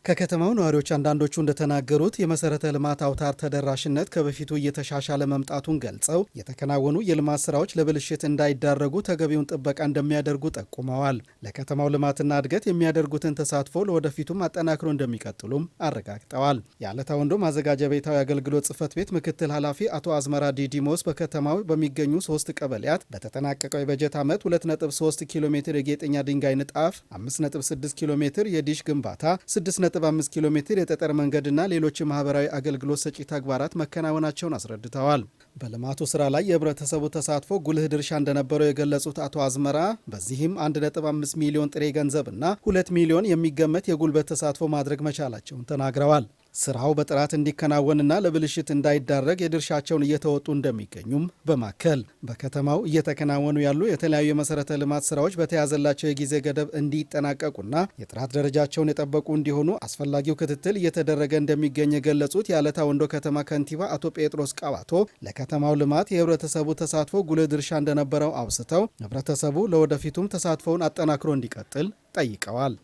ከከተማው ነዋሪዎች አንዳንዶቹ እንደተናገሩት የመሰረተ ልማት አውታር ተደራሽነት ከበፊቱ እየተሻሻለ መምጣቱን ገልጸው የተከናወኑ የልማት ስራዎች ለብልሽት እንዳይዳረጉ ተገቢውን ጥበቃ እንደሚያደርጉ ጠቁመዋል። ለከተማው ልማትና እድገት የሚያደርጉትን ተሳትፎ ለወደፊቱም አጠናክሮ እንደሚቀጥሉም አረጋግጠዋል። የአለታ ወንዶ ማዘጋጃ ቤታዊ አገልግሎት ጽሕፈት ቤት ምክትል ኃላፊ አቶ አዝመራ ዲዲሞስ በከተማው በሚገኙ ሶስት ቀበሌያት በተጠናቀቀው የበጀት ዓመት 2.3 ኪሎ ሜትር የጌጠኛ ድንጋይ ንጣፍ፣ 5.6 ኪሎ ሜትር የ ditch ግንባታ፣ 6.5 ኪሎ ሜትር የጠጠር መንገድና ሌሎች ማህበራዊ አገልግሎት ሰጪ ተግባራት መከናወናቸውን አስረድተዋል። በልማቱ ስራ ላይ የህብረተሰቡ ተሳትፎ ጉልህ ድርሻ እንደነበረው የገለጹት አቶ አዝመራ በዚህም 1.5 ሚሊዮን ጥሬ ገንዘብና 2 ሚሊዮን የሚገመት የጉልበት ተሳትፎ ማድረግ መቻላቸውን ተናግረዋል። ስራው በጥራት እንዲከናወንና ለብልሽት እንዳይዳረግ የድርሻቸውን እየተወጡ እንደሚገኙም በማከል በከተማው እየተከናወኑ ያሉ የተለያዩ የመሰረተ ልማት ስራዎች በተያዘላቸው የጊዜ ገደብ እንዲጠናቀቁና የጥራት ደረጃቸውን የጠበቁ እንዲሆኑ አስፈላጊው ክትትል እየተደረገ እንደሚገኝ የገለጹት የአለታ ወንዶ ከተማ ከንቲባ አቶ ጴጥሮስ ቀባቶ ለከተማው ልማት የህብረተሰቡ ተሳትፎ ጉልህ ድርሻ እንደነበረው አውስተው ህብረተሰቡ ለወደፊቱም ተሳትፎውን አጠናክሮ እንዲቀጥል ጠይቀዋል።